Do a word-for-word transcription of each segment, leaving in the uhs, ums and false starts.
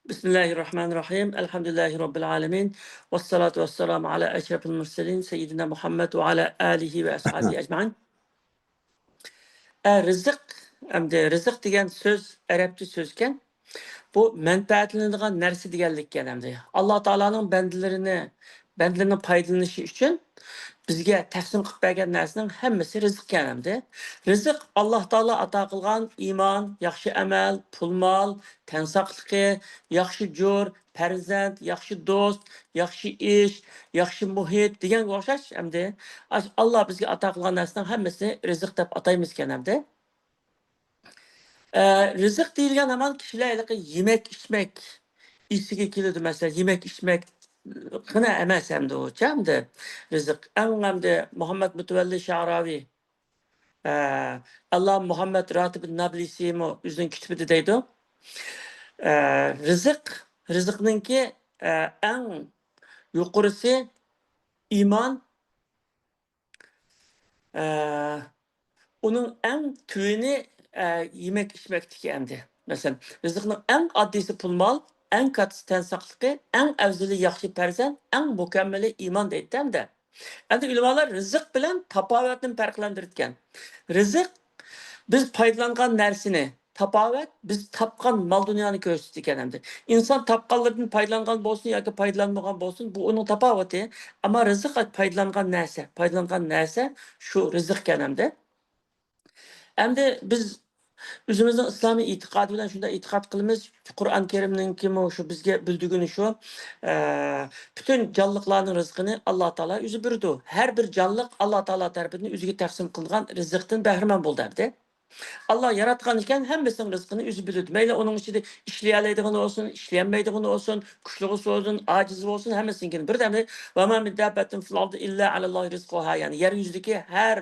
بسم الله الرحمن الرحيم. الحمد لله رب العالمين. والصلاة والسلام على أشرف المرسلين سيدنا محمد وعلى آله وأصحابه أجمعين. ئە، رىزىق، ئەمدى رىزىق دېگەن سۆز ئەرەبچە سۆزكەن. بۇ مەنپەئەتلىنىدىغان نەرسە دېگەنلىككەن ئەمدى. ئاللا تائالانىڭ بەندىلىرىنى، بەندىلىرىنىڭ پايدىلىنىشى ئۈچۈن بىزگە تەقسىم قىلىپ بەرگەن نەرسىنىڭ ھەممىسى رىزىقكەن ئەمدى. رىزىق ئاللا تائالا ئاتا قىلغان ئىمان، ياخشى ئەمەل، پۇل مال، تەن ساقلىقى، ياخشى جور، پەرزەنت، ياخشى دوست، ياخشى ئىش، ياخشى مۇھىت دېگەنگە ئوخشاش ئەمدى. ئاش-، ئاللا بىزگە ئاتا قىلغان نەرسىنىڭ ھەممىسىنى رىزىق دەپ ئاتايمىزكەن ئەمدى. ئە، رىزىق دېيىلگەن ھامان كىشىلەر ھېلىقى يېمەك ئىچمەك ئېسىگە كېلىدۇ، مەسىلەن، يېمەك ئىچمەك خىنا ئەمەس ئەمدى ئۇچە ئەمدى. رىزىق ئەڭ ئەمدى مۇھەممەد مۇتەۋەللى شەئراۋى، ئە، ئەللامە مۇھەممەد راتىب نابلىسىمۇ ئۆزىنىڭ كىتابىدا دەيدۇ. ئە، رىزىق، رىزىقنىڭكى، ئە، ئەڭ يۇقىرىسى ئىمان، ئە، ئۇنىڭ ئەڭ تۆۋىنى، ئە، يېمەك ئىچمەكتىكى ئەمدى. مەسىلەن، رىزىقنىڭ ئەڭ ئاددىيسى پۇل مال، ئەڭ كاتتىسى تەن ساقلىقى، ئەڭ ئەۋزىلى ياخشى پەرزەنت، ئەڭ مۇكەممىلى ئىمان دەيدۇ ئەمدى. ئەمدى ئۆلىمالار رىزىق بىلەن تاپاۋەتنى پەرقلەندۈرىدىكەن. رىزىق بىز پايدىلانغان نەرسىنى، تاپاۋەت بىز تاپقان مال دۇنيانى كۆرسىتىدىكەن ئەمدى. ئىنسان تاپقانلىرىدىن پايدىلانغان بولسۇن ياكى پايدىلانمىغان بولسۇن، بۇ ئۇنىڭ تاپاۋىتى. ئەمما رىزىق پايدىلانغان نەرسە، پايدىلانغان نەرسە شۇ رىزىقكەن ئەمدى. ئەمدى بىز ئۆزىمىزنىڭ ئىسلامىي ئېتىقادى بىلەن شۇنداق ئېتىقاد قىلىمىز، قۇرئان كەرىمنىڭكىمۇ شۇ بىزگە بىلدۈرگىنى شۇ، ئە، پۈتۈن جانلىقلارنىڭ رىزقىنى ئاللا تائالا ئۆزى بېرىدۇ. ھەر بىر جانلىق ئاللا تائالا تەرىپىدىن ئۆزىگە تەقسىم قىلىنغان رىزىقتىن بەھرىمەن بولدى ئەمدى. ئاللا ياراتقان ئىكەن، ھەممىسىنىڭ رىزقىنى ئۆزى بىلىدۇ. مەيلى ئۇنىڭ ئىچىدە ئىشلىيەلەيدىغىنى بولسۇن، ئىشلىيەلمەيدىغىنى بولسۇن، كۈچلۈكى بولسۇن، ئاجىزى بولسۇن، ھەممىسىنىڭكىنى بىردەمدە، «وما من دابة في الأرض إلا على الله رزقها»، يەنى يەر يۈزىدىكى ھەر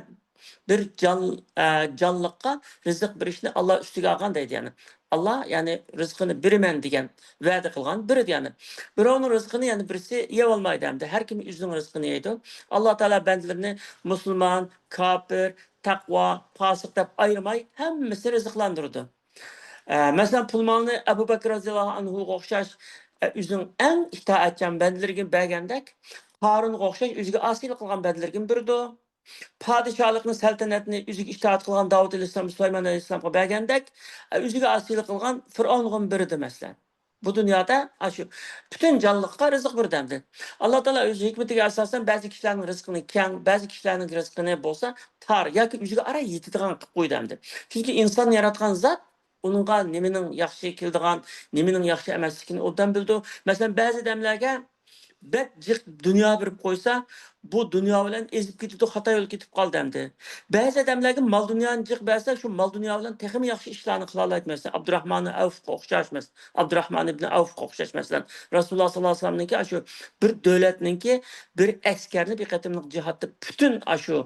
بىر جان-، ئە، جانلىققا رىزىق بېرىشنى ئاللا ئۈستىگە ئالغان دەيدۇ، يەنى. ئاللا، يەنى، رىزقىنى بېرىمەن دېگەن، ۋەدە قىلغان بېرىدۇ، يەنى. بىراۋنىڭ رىزقىنى يەنە بىرسى يەۋالمايدۇ ئەمدى. ھەر كىم ئۆزىنىڭ رىزقىنى يەيدۇ. ئاللا تائالا بەندىلىرىنى مۇسۇلمان، كاپىر، تەقۋا، پاسىق دەپ ئايرىماي، ھەممىسىنى رىزىقلاندۇرىدۇ. ئە، مەسىلەن، پۇل مالنى ئەبۇ بەكرى رەزىياللاھۇ ئەنھۇغا ئوخشاش، ئە، ئۆزىنىڭ ئەڭ ئىتائەتچان بەندىلىرىگە بەرگەندەك، قارۇنغا ئوخشاش ئۆزىگە ئاسىيلىق قىلغان بەندىلىرىگە بېرىدۇ. پادىشاھلىقنى، سەلتەنەتنى ئۆزىگە ئىتائەت قىلغان داۋۇت ئەلەيھىسسالام، سۇلايمان ئەلەيھىسسالامغا بەرگەندەك، ئۆزىگە ئاسىيلىق قىلغان فىرئەۋنغىمۇ بېرىدۇ، مەسىلەن. بۇ دۇنيادا ئاشۇ پۈتۈن جانلىققا رىزىق بېرىدۇ ئەمدى. ئاللا تائالا ئۆز ھېكمىتىگە ئاساسەن بەزى كىشىلەرنىڭ رىزقىنى كەڭ، بەزى كىشىلەرنىڭ رىزقىنى بولسا تار ياكى ئۆزىگە ئاران يېتىدىغان قىلىپ قويىدۇ ئەمدى. چۈنكى ئىنسان ياراتقان زات ئۇنىڭغا نېمىنىڭ ياخشى كېلىدىغان، نېمىنىڭ ياخشى ئەمەسلىكىنى ئوبدان بىلىدۇ. مەسىلەن، بەزى ئادەملەرگە بەك جىق دۇنيا بېرىپ قويسا، بۇ دۇنيا بىلەن ئېزىپ كېتىدۇ، خاتا يولغا كېتىپ قالدى ئەمدى. بەزى ئادەملەرگە مال دۇنيانى جىق بەرسە، شۇ مال دۇنيا بىلەن تېخىمۇ ياخشى ئىشلارنى قىلالايدۇ. مەسىلەن، ئابدۇراھمان ئەۋفقا ئوخشاش، مەس-، ئابدۇراھمان ئىبنى ئەۋفقا ئوخشاش، مەسىلەن، رەسۇلۇللا ساللاللاھۇ ئەلەيھى ۋەسەللەمنىڭكى ئاشۇ بىر دۆلەتنىڭكى بىر ئەسكەرنى بىر قېتىملىق جىھادتا پۈتۈن ئاشۇ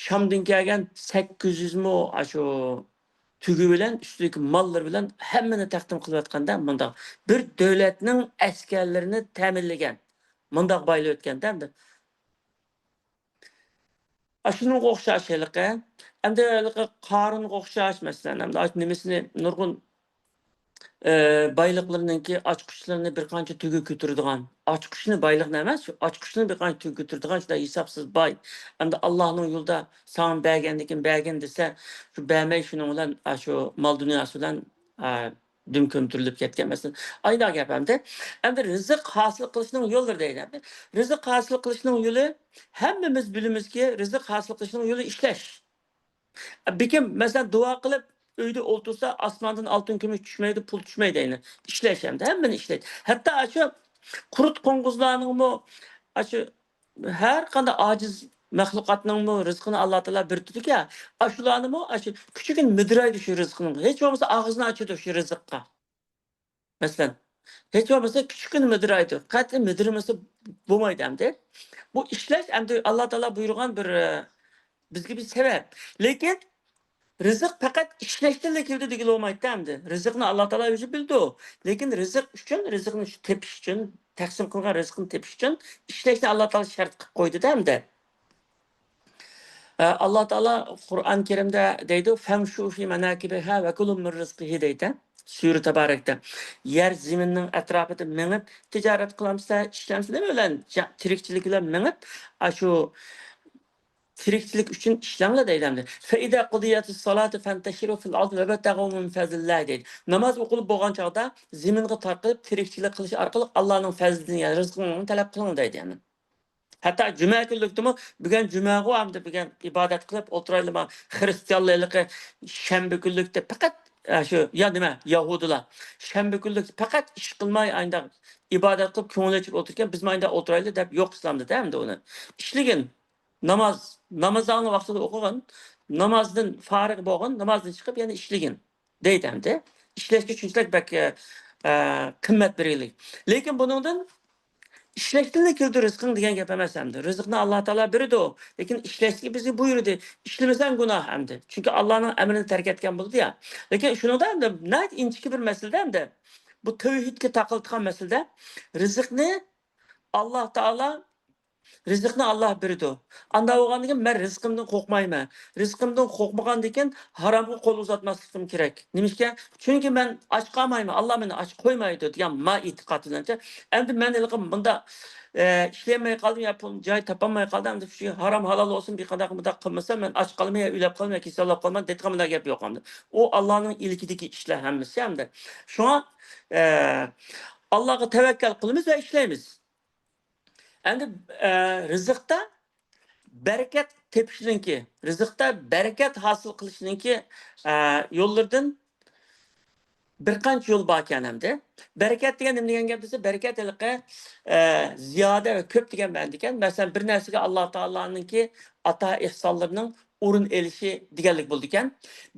شامدىن كەلگەن سەككىز يۈز مو ئاشۇ تۆگە بىلەن، ئۈستىدىكى ماللىرى بىلەن ھەممىنى تەقدىم قىلىۋاتقاندا، مۇنداق بىر دۆلەتنىڭ ئەسكەرلىرىنى تەمىنلىگەن، مۇنداق بايلىۋەتكەندە، ئەمدى ئاشۇنىڭغا ئوخشاش ھېلىقى، ئەمدى ھېلىقى قارۇنغا ئوخشاش، مەسىلەن، ئەمدى ئاشۇ نېمىسىنى نۇرغۇن، ئە، بايلىقلىرىنىڭكى ئاچقۇچلىرىنى بىر قانچە تۆگە كۆتۈرىدىغان، ئاچقۇچنى بايلىقنى ئەمەس، شۇ ئاچقۇچنى بىر قانچە تۆگە كۆتۈرىدىغان، شۇنداق ھېسابسىز باي. ئەمدى ئاللانىڭ يولىدا ساڭا بەرگەندىكىن بەرگىن دېسە، شۇ بەرمەي شۇنىڭ بىلەن، ئاشۇ مال دۇنياسى بىلەن، ئە، دۈم كۆمتۈرۈلۈپ كەتكەن، مەسىلەن، ئايدا گەپ ئەمدى. ئەمدى رىزىق ھاسىل قىلىشنىڭ يوللىرى دەيدۇ. ئەمدى رىزىق ھاسىل قىلىشنىڭ يولى، ھەممىمىز بىلىمىزكى، رىزىق ھاسىل قىلىشنىڭ يولى ئىشلەش. بىكىم، مەسىلەن، دۇئا قىلىپ، ئۆيدە ئولتۇرسا، ئاسماندىن ئالتۇن، كۈمۈش چۈشمەيدۇ، پۇل چۈشمەيدۇ، يەنى. ئىشلەش ئەمدى، ھەممىنى ئىشلەيدۇ. ھەتتا ئاشۇ قۇرت قوڭغۇزلارنىڭمۇ، ئاشۇ ھەر قانداق ئاجىز مەخلۇقاتنىڭمۇ رىزقىنى ئاللا تائالا بېرىدىكەن. ئاشۇلارنىمۇ ئاشۇ كۈچۈكىنى مىدىرايدۇ شۇ رىزقنىڭ. ھېچ بولمىسا ئاغزىنى ئاچىدۇ شۇ رىزىققا. مەسىلەن، ھېچ بولمىسا كۈچۈكىنى مىدىرايدۇ. قەتئىي مىدىرمىسا بولمايدۇ ئەمدى. بۇ ئىشلەش ئەمدى ئاللا تائالا بۇيرۇغان بىر، ئە، بىزگە بىر سەۋەب. لېكىن رىزىق پەقەت ئىشلەشتىنلا كېلىدۇ دېگىلى بولمايدۇ ئەمدى. رىزىقنى ئاللا تائالا ئۆزى بىلىدۇ. لېكىن رىزىق ئۈچۈن، رىزىقنى تېپىش ئۈچۈن، تەقسىم قىلغان رىزقىنى تېپىش ئۈچۈن ئىشلەشنى ئاللا تائالا شەرت قىلىپ قويدى-دە ئەمدى. ئە، ئاللا تائالا قۇرئان كەرىمدە دەيدۇ، «فامشوا في مناكبها وكلوا من رزقه» دەيدۇ. سۈرە تەبارەكتە. يەر زېمىننىڭ ئەتراپىدا مېڭىپ، تىجارەت قىلامسىلەر، ئىشلەمسىلەر بىلەن، جا-، تىرىكچىلىك بىلەن مېڭىپ، ئاشۇ تىرىكچىلىك ئۈچۈن ئىشلەڭلار دەيدۇ ئەمدى. فَإِذَا قُضِيَتِ الصَّلَاةُ فَانتَشِرُوا فِي الْأَرْضِ وَابْتَغُوا مِنْ فَضْلِ اللَّهِ دەيدۇ. ناماز ئوقۇلۇپ بولغان چاغدا زېمىنغا تارقىلىپ، تىرىكچىلىك قىلىش ئارقىلىق ئاللانىڭ پەزلىدىن، يەنى رىزقىڭلارنى تەلەپ قىلىڭ دەيدۇ يەنە. ھەتتا جۈمە كۈنلۈكتىمۇ، بۈگۈن جۈمەغۇ ئەمدى بۈگۈن ئىبادەت قىلىپ ئولتۇرايلىما، خرىستىيانلار ھېلىقى شەنبە كۈنلۈكتە پەقەت، ئە، شۇ، يا نېمە، يەھۇدىيلار شەنبە كۈنلۈك پەقەت ئىش قىلماي ئانداق ئىبادەت قىلىپ كۆڭۈل ئېچىپ ئولتۇرىكەن، بىزمۇ ئانداق ئولتۇرايلى دەپ يوق ئىسلامدا دە ئەمدى ئۇنى. ئىشلىگىن. ناماز، نامازلارنى ۋاقتىدا ئوقۇغىن، نامازدىن فارىغ بولغىن، نامازدىن چىقىپ يەنە ئىشلىگىن دەيدۇ ئەمدى. ئىشلەشكە شۇنچىلىك بەك، ئە، قىممەت بېرىلگەن. لېكىن بۇنىڭدىن ئىشلەشتىنلا كېلىدۇ رىزقىڭ دېگەن گەپ ئەمەس ئەمدى. رىزقنى ئاللا تائالا بېرىدۇ، لېكىن ئىشلەشكە بىزگە بۇيرۇدى. ئىشلىمىسەڭ گۇناھ ئەمدى. چۈنكى ئاللانىڭ ئەمرىنى تەرك ئەتكەن بولىدۇ يا. لېكىن شۇنىڭدا ئەمدى ناھايىتى ئىنچىكە بىر مەسىلىدە ئەمدى. بۇ تەۋھىدكە تاقىلىدىغان مەسىلىدە رىزىقنى ئاللا تائالا رىزىقنى ئاللا بېرىدۇ. ئانداق بولغاندىن كېيىن مەن رىزقىمدىن قورقمايمەن. رىزقىمدىن قورقمىغاندىن كېيىن ھارامغا قول ئۇزاتماسلىقىم كېرەك. نېمىشقا؟ چۈنكى مەن ئاچ قالمايمەن، ئاللا مېنى ئاچ قويمايدۇ دېگەن ما ئېتىقاد بىلەن. ئەمدى مەن ھېلىقى مۇنداق، ئە، ئىشلىيەلمەي قالدىم يا پۇل جاي تاپالماي قالدىم، ئەمدى شۇ ھارام ھالال بولسۇن، بىر قانداق مۇنداق قىلمىسام، مەن ئاچ قالىمەن يا ئۆلۈپ قالىمەن يا كېسەللەپ قالىمەن دەيدىغان مۇنداق گەپ يوق ئەمدى. ئۇ ئاللانىڭ ئىلكىدىكى ئىشلار ھەممىسى ئەمدى. شۇڭا، ئە، ئاللاغا تەۋەككەل قىلىمىز ۋە ئىشلەيمىز. ئەمدى، ئە، رىزىقتا بەرىكەت تېپىشنىڭكى، رىزىقتا بەرىكەت ھاسىل قىلىشنىڭكى، ئە، يوللىرىدىن بىر قانچە يول باركەن ئەمدى. بەرىكەت دېگەن نېمە دېگەن گەپ دېسە، بەرىكەت ھېلىقى، ئە، زىيادە ۋە كۆپ دېگەن مەنىدىكەن. مەسىلەن، بىر نەرسىگە ئاللا تائالانىڭكى ئاتا ئېھسانلىرىنىڭ ئورۇن ئېلىشى دېگەنلىك بولىدىكەن.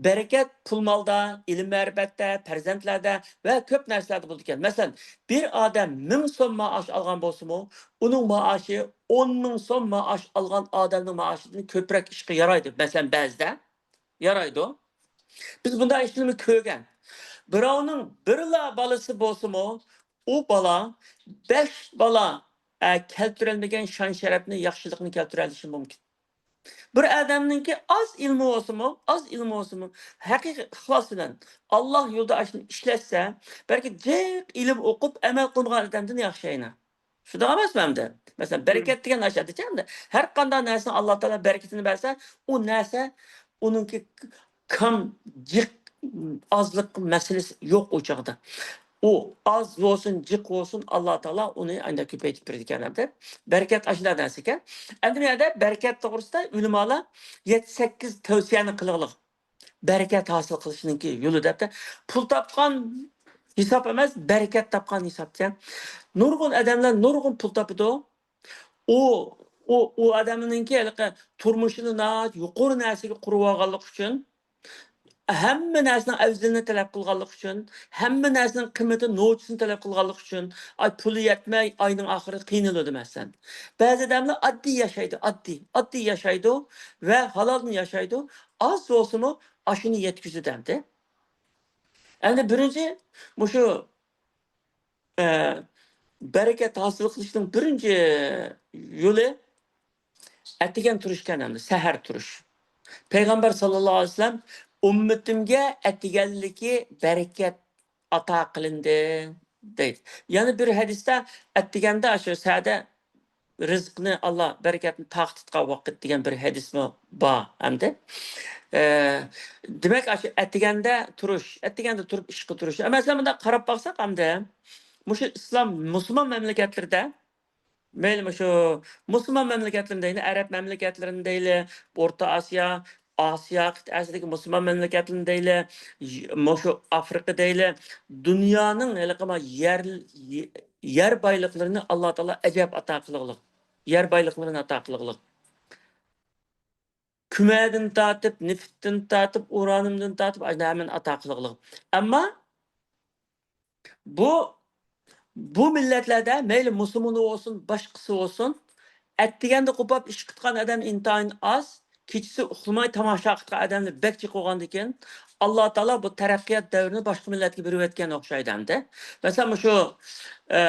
بەرىكەت پۇل مالدا، ئىلىم مەرىپەتتە، پەرزەنتلەردە ۋە كۆپ نەرسىلەردە بولىدىكەن. مەسىلەن، بىر ئادەم مىڭ سوم مائاش ئالغان بولسىمۇ، ئۇنىڭ مائاشى ئون مىڭ سوم مائاش ئالغان ئادەمنىڭ مائاشىدىن كۆپرەك ئىشقا يارايدۇ. مەسىلەن، بەزىدە يارايدۇ. بىز بۇنداق ئىشلارنى كۆرگەن. بىراۋنىڭ بىرلا بالىسى بولسىمۇ، ئۇ بالا بەش بالا، ئە، كەلتۈرەلمىگەن شان-شەرەپنى، ياخشىلىقنى كەلتۈرەلىشى مۇمكىن. بىر ئادەمنىڭكى ئاز ئىلمى بولسىمۇ، ئاز ئىلمى بولسىمۇ، ھەقىقىي ئىخلاس بىلەن ئاللا يولىدا ئاشۇنى ئىشلەتسە، بەلكى جىق ئىلىم ئوقۇپ ئەمەل قىلمىغان ئادەمدىن ياخشى ئەينە. شۇنداق ئەمەسمۇ ئەمدى؟ مەسىلەن، بەرىكەت دېگەن ئاشۇ ئەمدى. ھەر قانداق نەرسىنى ئاللا تائالا بەرىكىتىنى بەرسە، ئۇ نەرسە ئۇنىڭكى كام، جىق، ئازلىق مەسىلىسى يوق ئۇ چاغدا. ئۇ ئاز بولسۇن، جىق بولسۇن، ئاللا تائالا ئۇنى ئانداق كۆپەيتىپ بېرىدىكەن ئەمدى. بەرىكەت ئاشۇنداق نەرسە ئىكەن. ئەمدى بۇ يەردە بەرىكەت توغرىسىدا ئۆلىمالار يەتتە، سەككىز تەۋسىيەنى قىلغىلىق. بەرىكەت ھاسىل قىلىشنىڭكى يولى دەپتە. پۇل تاپقان ھېساب ئەمەس، بەرىكەت تاپقان ھېسابكەن. نۇرغۇن ئادەملەر نۇرغۇن پۇل تاپىدۇ. ئۇ، ئۇ، ئۇ ئادەمنىڭكى ھېلىقى تۇرمۇشىنى ناھايىتى يۇقىرى نەرسىگە قۇرۇۋالغانلىقى ئۈچۈن، ھەممە نەرسىنىڭ ئەۋزىلىنى تەلەپ قىلغانلىقى ئۈچۈن، ھەممە نەرسىنىڭ قىممىتى، نوچىسىنى تەلەپ قىلغانلىقى ئۈچۈن، ئاي، پۇلى يەتمەي، ئاينىڭ ئاخىرىدا قىينىلىدۇ، مەسىلەن. بەزى ئادەملەر ئاددىي ياشايدۇ، ئاددىي، ئاددىي ياشايدۇ ۋە ھالالدىن ياشايدۇ، ئاز بولسىمۇ ئاشۇنى يەتكۈزىدۇ ئەمدى. ئەمدى بىرىنچى مۇشۇ، ئە، بەرىكەت ھاسىل قىلىشنىڭ بىرىنچى يولى ئەتىگەن تۇرۇشكەن ئەمدى، سەھەر تۇرۇش. پەيغەمبەر ساللاللاھۇ ئەلەيھى ۋەسەللەم، «ئۈممىتىمگە ئەتىگەنلىكى بەرىكەت ئاتا قىلىندى» دەيدۇ. يەنە بىر ھەدىستە ئەتىگەندە ئاشۇ سەھەردە رىزقنى ئاللا بەرىكەتنى تارقىتىدىغان ۋاقىت دېگەن بىر ھەدىسمۇ بار ئەمدى. ئە، دېمەك، ئاشۇ ئەتىگەندە تۇرۇش، ئەتىگەندە تۇرۇپ ئىشقا تۇرۇش. مەسىلەن، مۇنداق قاراپ باقساق ئەمدى، مۇشۇ ئىسلام، مۇسۇلمان مەملىكەتلىرىدە، مەيلى مۇشۇ مۇسۇلمان مەملىكەتلىرىنى دەيلى، ئەرەب مەملىكەتلىرىنى دەيلى، ئورتا ئاسىيا، ئاسىيا قىتئەسىدىكى مۇسۇلمان مەملىكەتلىرىنى دەيلى، ي-، مۇشۇ ئافرىقا دەيلى، دۇنيانىڭ ھېلىقى ما يەر، يەر بايلىقلىرىنى ئاللا تائالا ئەجەب ئاتا قىلغۇلۇق. يەر بايلىقلىرىنى ئاتا قىلغۇلۇق. كۈمەدىن تارتىپ، نېفىتتىن تارتىپ، ئۇرانىيۇمدىن تارتىپ، ئاشۇنداق ھەممىنى ئاتا قىلغۇلۇق. ئەمما بۇ، بۇ مىللەتلەردە مەيلى مۇسۇلمىنى بولسۇن، باشقىسى بولسۇن، ئەتىگەندە قوپاپ ئىشقا چىققان ئادەم ئىنتايىن ئاز، كېچىسى ئۇخلىماي تاماشا قىلىدىغان ئادەملەر بەك جىق بولغاندىكىن، ئاللا تائالا بۇ تەرەققىيات دەۋرىنى باشقا مىللەتكە بېرىۋەتكەن ئوخشايدۇ ئەمدى. مەسىلەن، مۇشۇ، ئە،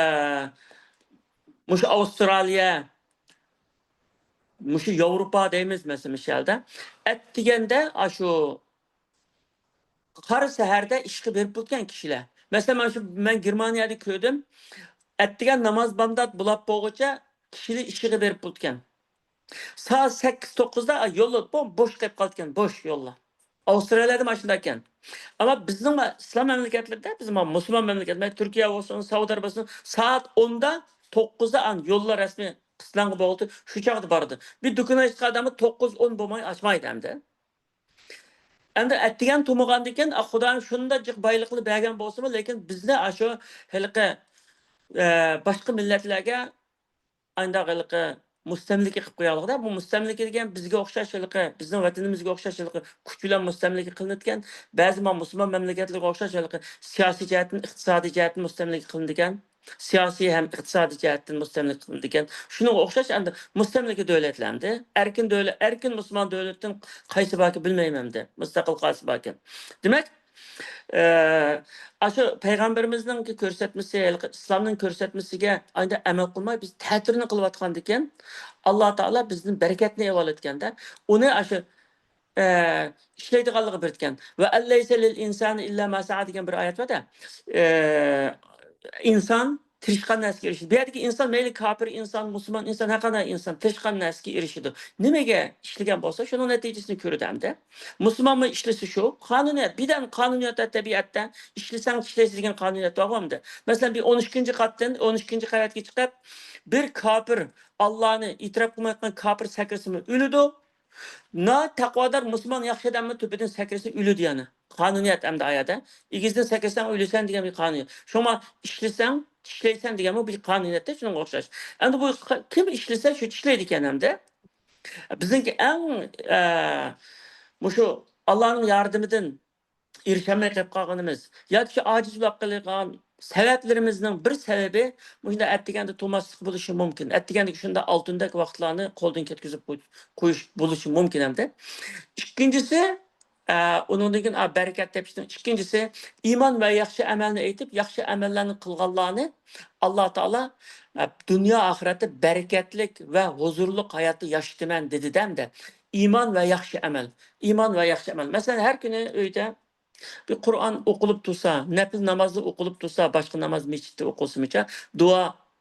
مۇشۇ ئاۋسترالىيە، مۇشۇ ياۋروپا دەيمىز، مەسىلەن، مۇشۇ يەردە. ئەتىگەندە ئاشۇ قارا سەھەردە ئىشقا بېرىپ بولىدىكەن كىشىلەر. مەسىلەن، مانا شۇ مەن گېرمانىيەدە كۆردۈم. ئەتىگەن ناماز بامدات بولاپ بولغۇچە كىشىلەر ئىشىغا بېرىپ بولىدىكەن. سائەت سەككىز توققۇزدا يوللار بوم-، بوش قېلىپ قالىدىكەن، بوش يوللار. ئاۋسترالىيەدە مانا شۇنداق ئىكەن. ئەمما بىزنىڭ ئىسلام مەملىكەتلىرىدە، بىز مۇسۇلمان مەملىكەت، تۈركىيە بولسۇن، سەئۇدى ئەرەب بولسۇن، سائەت ئوندا، توققۇزدا ئان يوللار رەسمىي قىستىلانغان بولغۇچە شۇ چاغدا بارىدۇ. بىر دۇكان ئاچقان ئادەممۇ توققۇز ئون بولماي ئاچمايدۇ ئەمدى. ئەمدى ئەتىگەن تۇمىغاندىكىن، ئا، خۇدايىم شۇنداق جىق بايلىقنى بەرگەن بولسىمۇ، لېكىن بىزنى ئاشۇ ھېلىقى، ئە، باشقا مىللەتلەرگە ئانداق ھېلىقى مۇستەملىكە قىلىپ قويغانلىقىدا، بۇ مۇستەملىكە دېگەن بىزگە ئوخشاش ھېلىقى، بىزنىڭ ۋەتىنىمىزگە ئوخشاش ھېلىقى كۈچ بىلەن مۇستەملىكە قىلىنىدىكەن، بەزى ما مۇسۇلمان مەملىكەتلىرىگە ئوخشاش ھېلىقى سىياسىي جەھەتتىن، ئىقتىسادىي جەھەتتىن مۇستەملىكە قىلىنىدىكەن. سىياسىي ھەم ئىقتىسادىي جەھەتتىن مۇستەملىكە قىلىنىدىكەن. شۇنىڭغا ئوخشاش ئەمدى مۇستەملىكە دۆلەتلەر ئەمدى. ئەركىن دۆلەت، ئەركىن مۇسۇلمان دۆلەتتىن قايسى باركىن بىلمەيمەن ئەمدى. مۇستەقىل قايسى باركىن. دېمەك، ئە، ئاشۇ پەيغەمبىرىمىزنىڭ كۆرسەتمىسى، ھېلىقى ئىسلامنىڭ كۆرسەتمىسىگە ئايدا ئەمەل قىلماي، بىز تەتۈرنى قىلىۋاتقاندىكىن، ئاللا تائالا بىزدىن بەرىكەتنى ئېلىۋالىدىكەندە، ئۇنى ئاشۇ، ئە، ئىشلەيدىغانلىقى بىركەن. «ۋە ئەللەيسە لىل ئىنسانى ئىللا ما سەئە» دېگەن بىر ئايەت بار-دە. ئە، ئىنسان تىرىشقان نەرسىگە ئېرىشىدۇ. بۇ يەردىكى ئىنسان مەيلى كاپىر ئىنسان، مۇسۇلمان ئىنسان، ھەر قانداق ئىنسان تىرىشقان نەرسىگە ئېرىشىدۇ. نېمىگە ئىشلىگەن بولسا، شۇنىڭ نەتىجىسىنى كۆرىدۇ ئەمدى. مۇسۇلمانمۇ ئىشلىسە شۇ، قانۇنىيەت، بىدەن قانۇنىيەت تەبىئەتتە ئىشلىسەڭ ئىشلەيسىز دېگەن قانۇنىيەت بارغۇ ئەمدى. مەسىلەن، بىر ئون ئىككىنچى قاتتىن ئون ئىككىنچى قەۋەتكە چىقىپ، بىر كاپىر، ئاللانى ئېتىراپ قىلمايدىغان كاپىر سەكرىسىمۇ ئۆلىدۇ. نا تەقۋادار مۇسۇلمان ياخشى ئادەمنىڭ تۆپىدىن سەكرىسە ئۆلىدۇ يەنى. قانۇنىيەت ئەمدى ئايەتتە. ئېگىزدىن سەكرىسەڭ ئۆلىسەن دېگەن بىر قانۇن. شۇڭا ئىشلىسەڭ، ئىشلەيسەن دېگەنمۇ بىر قانۇنىيەتتە شۇنىڭغا ئوخشاش. ئەمدى بۇ ق-، كىم ئىشلىسە شۇ ئىشلەيدىكەن ئەمدى. بىزنىڭكى ئەڭ، ئە، مۇشۇ ئاللانىڭ ياردىمىدىن ئېرىشەلمەي قېلىپ قالغىنىمىز ياكى شۇ ئاجىز بولۇپ قېلىدىغان سەۋەبلىرىمىزنىڭ بىر سەۋەبى مۇشۇنداق ئەتىگەندە تۇماسلىق بولۇشى مۇمكىن. ئەتىگەندىكى شۇنداق ئالتۇندەك ۋاقىتلارنى قولدىن كەتكۈزۈپ قوي-، قويۇش بولۇشى مۇمكىن ئەمدى. ئىككىنچىسى، ئە، ئۇنىڭدىن كېيىن، ئا، بەرىكەت تېپىشنىڭ ئىككىنچىسى، ئىمان ۋە ياخشى ئەمەلنى ئېيتىپ، ياخشى ئەمەللەرنى قىلغانلارنى ئاللا تائالا، ئە، دۇنيا ئاخىرەتتە بەرىكەتلىك ۋە ھۇزۇرلۇق ھاياتتا ياشىتىمەن دېدى-دە ئەمدى. ئىمان ۋە ياخشى ئەمەل. ئىمان ۋە ياخشى ئەمەل. مەسىلەن، ھەر كۈنى ئۆيدە بىر قۇرئان ئوقۇلۇپ تۇرسا، نەپىل نامازلا ئوقۇلۇپ تۇرسا، باشقا ناماز مەسچىتتە ئوقۇلسىمۇچە، دۇئا،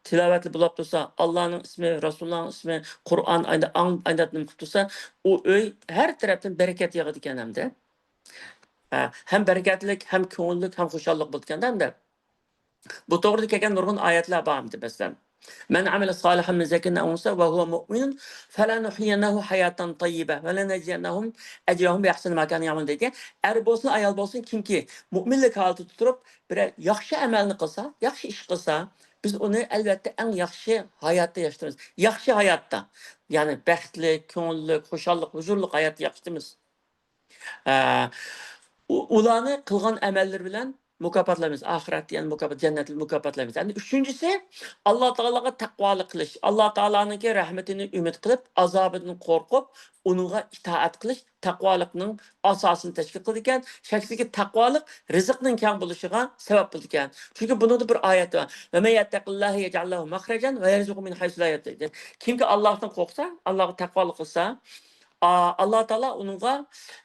تىلاۋەتلا بولۇپ تۇرسا، ئاللانىڭ ئىسمى، رەسۇلۇللانىڭ ئىسمى، قۇرئان، ئايدا ئاڭ-، ئايدا نېمە قىلىپ تۇرسا، ئۇ ئۆي ھەر تەرەپتىن بەرىكەت ياغىدىكەن ئەمدى. ھە، ھەم بەرىكەتلىك، ھەم كۆڭۈللۈك، ھەم خۇشاللىق بولىدىكەن ئەمدى. بۇ توغرىدا كەلگەن نۇرغۇن ئايەتلەر بار ئەمدى، مەسىلەن. «مەن ئەمىلە سالىھەن مىن زەكىرىن ئەۋ ئۇنسا ۋە ھۇۋە مۇئمىنۇن فەلەنۇھيىيەننەھۇ ھاياتەن تەييىبە ۋە لەنەجزىيەننەھۇم ئەجرەھۇم بىئەھسەنى ما كانۇ يەئمەلۇن» دەيدىكەن. ئەر بولسۇن، ئايال بولسۇن، كىمكى مۇئمىنلىك ھالىتىدە تۇرۇپ، بىرەر ياخشى ئەمەلنى قىلسا، ياخشى ئىش قىلسا، بىز ئۇنى ئەلۋەتتە ئەڭ ياخشى ھاياتتا ياشىتىمىز. ياخشى ھاياتتا، يەنى بەختلىك، كۆڭۈللۈك، خۇشاللىق، ھۇزۇرلۇق ھاياتتا ياشىتىمىز. ئە، ئۇ-، ئۇلارنى قىلغان ئەمەللىرى بىلەن مۇكاپاتلايمىز. ئاخىرەتتە يەنە مۇكاپات، جەننەتتە مۇكاپاتلايمىز. ئەمدى ئۈچىنچىسى، ئاللا تائالاغا تەقۋالىق قىلىش. ئاللا تائالانىڭكى رەھمىتىنى ئۈمىد قىلىپ، ئازابىدىن قورقۇپ، ئۇنىڭغا ئىتائەت قىلىش تەقۋالىقنىڭ ئاساسىنى تەشكىل قىلىدىكەن. شەكسىزكى، تەقۋالىق رىزىقنىڭ كەڭ بولۇشىغا سەۋەب بولىدىكەن. چۈنكى بۇنىڭدا بىر ئايەت بار. «ۋە مەن يەتتەقىللاھە يەجئەل لەھۇ مەخرەجەن ۋە يەرزۇقھۇ مىن ھەيسۇ لا يەھتەسىب» دەيدۇ. كىمكى ئاللاھتىن قورقسا، ئاللاغا تەقۋالىق قىلسا، ئا-، ئاللا تائالا ئۇنىڭغا،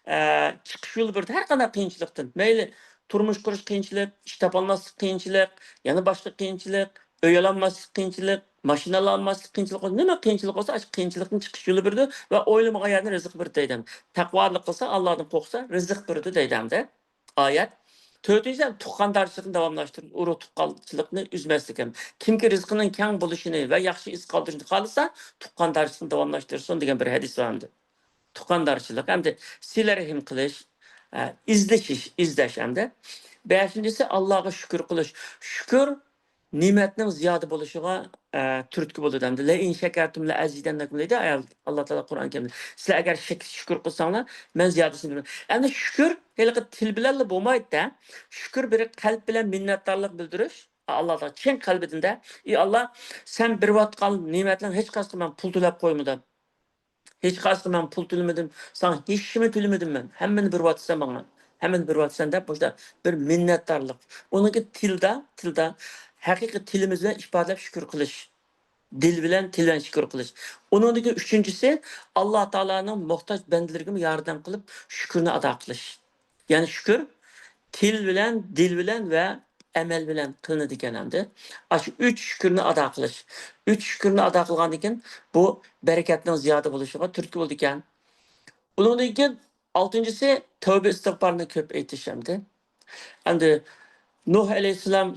ئە، چىقىش يولى بېرىدۇ ھەر قانداق قىيىنچىلىقتىن. مەيلى تۇرمۇش قۇرۇش قىيىنچىلىق، ئىش تاپالماسلىق قىيىنچىلىق، يەنە باشقا قىيىنچىلىق، ئۆي ئالالماسلىق قىيىنچىلىق، ماشىنا ئالالماسلىق قىيىنچىلىق بولسا، نېمە قىيىنچىلىق بولسا، ئاشۇ قىيىنچىلىقتىن چىقىش يولى بېرىدۇ ۋە ئويلىمىغان يەردىن رىزىق بېرىدۇ دەيدۇ. تەقۋالىق قىلسا، ئاللادىن قورقسا، رىزىق بېرىدۇ دەيدۇ ئەمدى. ئايەت. تۆتىنچىدىن، تۇغقاندارچىلىقنى داۋاملاشتۇرۇش، ئۇرۇق تۇغقانچىلىقنى ئۈزمەسلىك. كىمكى رىزقىنىڭ كەڭ بولۇشىنى ۋە ياخشى ئىز قالدۇرۇشنى خالىسا، تۇغقاندارچىلىقنى داۋاملاشتۇرسۇن دېگەن بىر ھەدىس بار ئەمدى. تۇغقاندارچىلىق، ئەمدى سىلە رەھىم قىلىش، ئە، ئىزلىشىش، ئىزدەش ئەمدى. بەشىنچىسى، ئاللاغا شۈكۈر قىلىش. شۈكۈر نېمەتنىڭ زىيادە بولۇشىغا، ئە، تۈرتكە بولىدۇ ئەمدى. «لەئىن شەكەرتۇم لەئەزىدەننەكۇم» دەيدۇ ئايال-، ئاللا تائالا قۇرئان كەرىمدە. سىلەر ئەگەر شەك-، شۈكۈر قىلساڭلار، مەن زىيادىسىنى بېرىمەن. ئەمدى شۈكۈر ھېلىقى تىل بىلەنلا بولمايدۇ-دە. شۈكۈر بىر قەلب بىلەن مىننەتدارلىق بىلدۈرۈش. ئاللاغا چىن قەلبىدىن-دە، «ئى ئاللا، سەن بېرىۋاتقان نېمەتلەرنىڭ ھېچقايسىغا مەن پۇل تۆلەپ قويمىدىم. ھېچقايسىغا مەن پۇل تۆلىمىدىم. ساڭا ھېچنېمە تۆلىمىدىم مەن. ھەممىنى بېرىۋاتىسەن ماڭا. ھەممىنى بېرىۋاتىسەن» دەپ، مۇشۇنداق بىر مىننەتدارلىق. ئۇنىڭكى تىلدا، تىلدا، ھەقىقىي تىلىمىز بىلەن ئىپادىلەپ شۈكۈر قىلىش. دىل بىلەن، تىل بىلەن شۈكۈر قىلىش. ئۇنىڭدىن كېيىن ئۈچىنچىسى، ئاللا تائالانىڭ موھتاج بەندىلىرىگىمۇ ياردەم قىلىپ، شۈكۈرنى ئادا قىلىش. يەنى شۈكۈر، تىل بىلەن، دىل بىلەن ۋە ئەمەل بىلەن قىلىنىدىكەن ئەمدى. ئاشۇ ئۈچ شۈكۈرنى ئادا قىلىش. ئۈچ شۈكۈرنى ئادا قىلغاندىن كېيىن بۇ بەرىكەتنىڭ زىيادە بولۇشىغا تۈرتكە بولىدىكەن. ئۇنىڭدىن كېيىن ئالتىنچىسى تەۋبە ئىستىغپارنى كۆپ ئېيتىش ئەمدى. ئەمدى نۇھ ئەلەيھىسسالام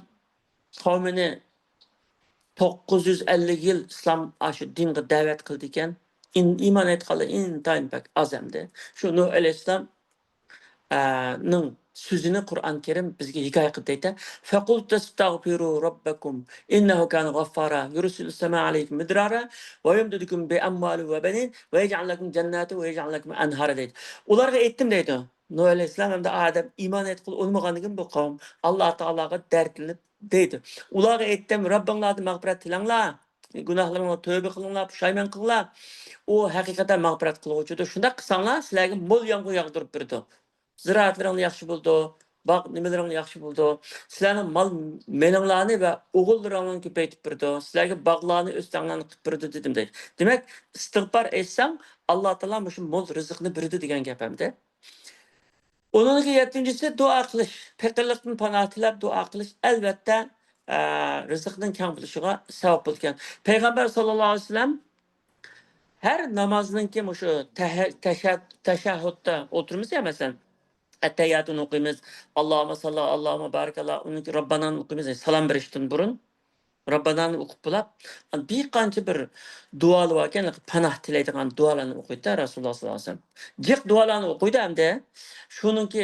قەۋمىنى توققۇز يۈز ئەللىك يىل ئىسلام ئاشۇ دىنغا دەۋەت قىلىدىكەن. ئىن-، ئىمان ئېيتقانلار ئىنتايىن بەك ئاز ئەمدى. شۇ نۇھ ئەلەيھىسسالام، ئە، نىڭ سۆزىنى قۇرئان كەرىم بىزگە ھېكايە قىلىپ دەيتتى. فقلت استغفروا ربكم إنه كان غفارا يرسل السماء عليكم مدرارا ويمددكم بأموال وبنين ويجعل لكم جنات ويجعل لكم أنهارا دەيدۇ. ئۇلارغا ئېيتتىم دەيدۇ. نۇھ ئەلەيھىسسالام ئەمدى ئادەم ئىمان ئېيتقىلى ئۇنىمىغاندىن كېيىن بۇ قەۋم ئاللا تائالاغا دەردلىنىپ دەيدۇ. ئۇلارغا ئېيتتىم، رەببىڭلاردىن مەغپىرەت تىلەڭلار، گۇناھلىرىڭلار تۆبە قىلىڭلار، پۇشايمان قىلىڭلار. ئۇ ھەقىقەتەن مەغپىرەت قىلغۇچىدۇر. شۇنداق قىلساڭلار، سىلەرگە مول يامغۇر ياغدۇرۇپ بېرىدۇ. زىرائەتلىرىڭلار ياخشى بولىدۇ، باغ نېمىلىرىڭلار ياخشى بولىدۇ. سىلەرنىڭ مال مېلىڭلارنى ۋە ئوغۇللىرىڭلارنى كۆپەيتىپ بېرىدۇ. سىلەرگە باغلارنى، ئۆستەڭلارنى قىلىپ بېرىدۇ دېدىم دەيدۇ. دېمەك، ئىستىغپار ئېيتساڭ، ئاللا تائالا مۇشۇ مول رىزىقنى بېرىدۇ دېگەن گەپ ئەمدى. ئۇنىڭدىن يەتتىنچىسى دۇئا قىلىش. پېقىرلىقتىن پاناھ تىلەپ دۇئا قىلىش، ئەلۋەتتە، ئە، رىزىقنىڭ كەڭ بولۇشىغا سەۋەب بولىدىكەن. پەيغەمبەر ساللاللاھۇ ئەلەيھى ۋەسەللەم ھەر نامازنىڭكى مۇشۇ تەھە-، تەشە-، تەشەھھۇدتا ئولتۇرىمىز يا، مەسىلەن، ئەتتەھىياتىنى ئوقۇيمىز، ئاللاھۇممە ساللا، ئاللاھۇممە بارىك ئاللا، ئۇنىڭكى رەببانانى ئوقۇيمىز، سالام بېرىشتىن بۇرۇن. رەببانانى ئوقۇپ بولاپ، بىر قانچە بىر دۇئالار باركەن، پاناھ تىلەيدىغان دۇئالارنى ئوقۇيدۇ رەسۇلۇللاھ ساللاللاھۇ ئەلەيھى ۋەسەللەم. جىق دۇئالارنى ئوقۇيدۇ ئەمدى. شۇنىڭكى،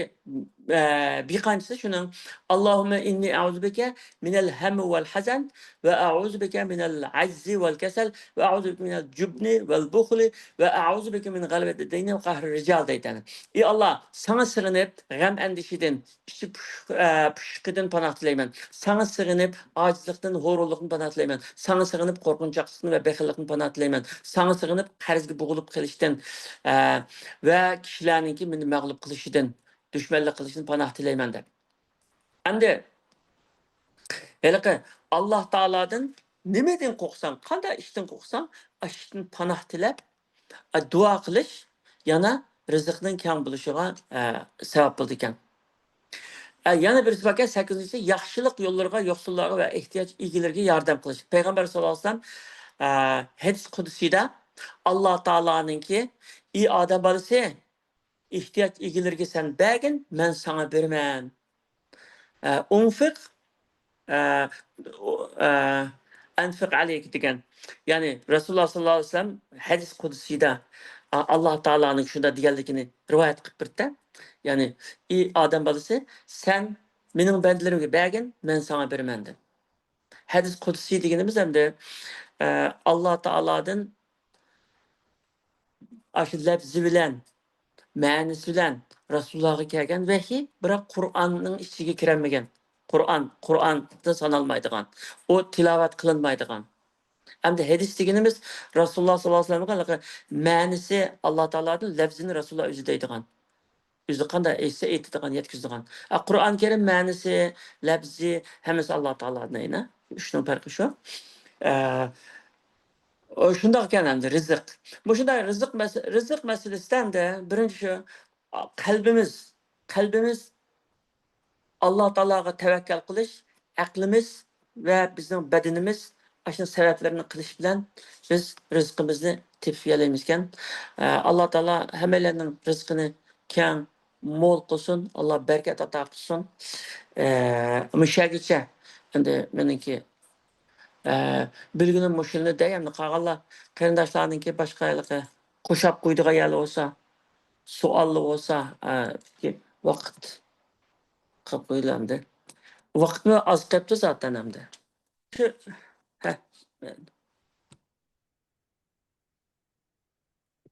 ئە، بىر قانچىسى شۇنىڭ، ئاللاھۇممە ئىننى ئەئۇزۇ بىكە مىنەل ھەممى ۋەل ھەزەن ۋە ئەئۇزۇ بىكە مىنەل ئەجزى ۋەل كەسەل ۋە ئەئۇزۇ بىكە مىنەل جۇبنى ۋەل بۇخلى ۋە ئەئۇزۇ بىكە مىن غەلىبەتىد دەينى ۋە قەھرىر رىجال دەيدۇ. ئى ئاللا، ساڭا سېغىنىپ، غەم ئەندىشىدىن، ئىچى پۇش-، ئە، پۇشۇقىدىن پاناھ تىلەيمەن. ساڭا سېغىنىپ، ئاجىزلىقتىن، ھۇرۇنلۇقتىن پاناھ تىلەيمەن. ساڭا سېغىنىپ، قورقۇنچاقلىقتىن ۋە بېخىللىقتىن پاناھ تىلەيمەن. ساڭا سېغىنىپ، قەرزگە بوغۇلۇپ قېلىشتىن، ئە، ۋە كىشىلەرنىڭكى مېنى مەغلۇپ قىلىشىدىن، دۈشمەنلىك قىلىشىدىن پاناھ تىلەيمەن دەپ. ئەمدى ھېلىقى ئاللا تائالادىن نېمىدىن قورقساڭ، قانداق ئىشتىن قورقساڭ، ئاشۇ ئىشتىن پاناھ تىلەپ، ئە، دۇئا قىلىش يەنە رىزىقنىڭ كەڭ بولۇشىغا، ئە، سەۋەب بولىدىكەن. ئە، يەنە بىرسى باركەن، سەككىزىنچىسى، ياخشىلىق يوللىرىغا، يوقسۇللارغا ۋە ئېھتىياج ئىگىلىرىگە ياردەم قىلىش. پەيغەمبەر ساللاللاھۇ ئەلەيھى ۋەسەللەم، ئە، ھەدىس قۇدسىيدا ئاللا تائالانىڭكى، ئى ئادەم بالىسى، ئېھتىياج ئىگىلىرىگە سەن بەرگىن، مەن ساڭا بېرىمەن. ئە، ئۇنفىق، ئە، ئۇ، ئە، ئەنفىق ئەلەيك دېگەن. يەنى رەسۇلۇللاھ ساللاللاھۇ ئەلەيھى ۋەسەللەم ھەدىس قۇدسىيدا، ئا-، ئاللا تائالانىڭ شۇنداق دېگەنلىكىنى رىۋايەت قىلىپ بېرىپتۇ. يەنى، ئى ئادەم بالىسى، سەن مېنىڭ بەندىلىرىمگە بەرگىن، مەن ساڭا بېرىمەن دەپ. ھەدىس قۇدسىي دېگىنىمىز ئەمدى، ئە، ئاللا تائالادىن ئاشۇ لەپزى بىلەن، مەنىسى بىلەن رەسۇلۇللاھقا كەلگەن ۋەھىي، بىراق قۇرئاننىڭ ئىچىگە كىرەلمىگەن. قۇرئان، قۇرئاندا سانالمايدىغان، ئۇ تىلاۋەت قىلىنمايدىغان. ئەمدى ھەدىس دېگىنىمىز رەسۇلۇللاھ ساللاللاھۇ ئەلەيھى ۋەسەللەمگە مەنىسى ئاللا تائالادىن، لەپزىنى رەسۇلۇللاھ ئۆزى دەيدىغان. ئۆزى قانداق ئېيتسا ئېيتىدىغان، يەتكۈزىدىغان. ئە، قۇرئان كەرىم مەنىسى، لەپزى، ھەممىسى ئاللا تائالادىن ئەينە. ئۈچنىڭ پەرقى شۇ. ئە، ئۇ شۇنداق ئىكەن ئەمدى رىزىق. مۇشۇنداق رىزىق مەس-، رىزىق مەسىلىسىدە ئەمدى بىرىنچى شۇ، قەلبىمىز، قەلبىمىز ئاللا تائالاغا تەۋەككەل قىلىش، ئەقلىمىز ۋە بىزنىڭ بەدىنىمىز ئاشۇ سەۋەبلىرىنى قىلىش بىلەن بىز رىزقىمىزنى تېپىپ يەلەيمىزكەن. ئە، ئاللا تائالا ھەممەيلەننىڭ رىزقىنى كەڭ، مول قىلسۇن، ئاللا بەرىكەت ئاتا قىلسۇن. ئە، مۇشۇ يەرگىچە ئەمدى مېنىڭكى، ئە، بىلگىنىم مۇشۇنى دەي، ئەمدى قالغانلار قېرىنداشلارنىڭكى باشقا ھېلىقى قوشاپ قويىدىغان يەرلەر بولسا، سوئاللار بولسا، ئە، ۋاقىت قىلىپ قويىلى ئەمدى. ۋاقىتمۇ ئاز قېپتۇ زاتەن ئەمدى. شۇ، ھە،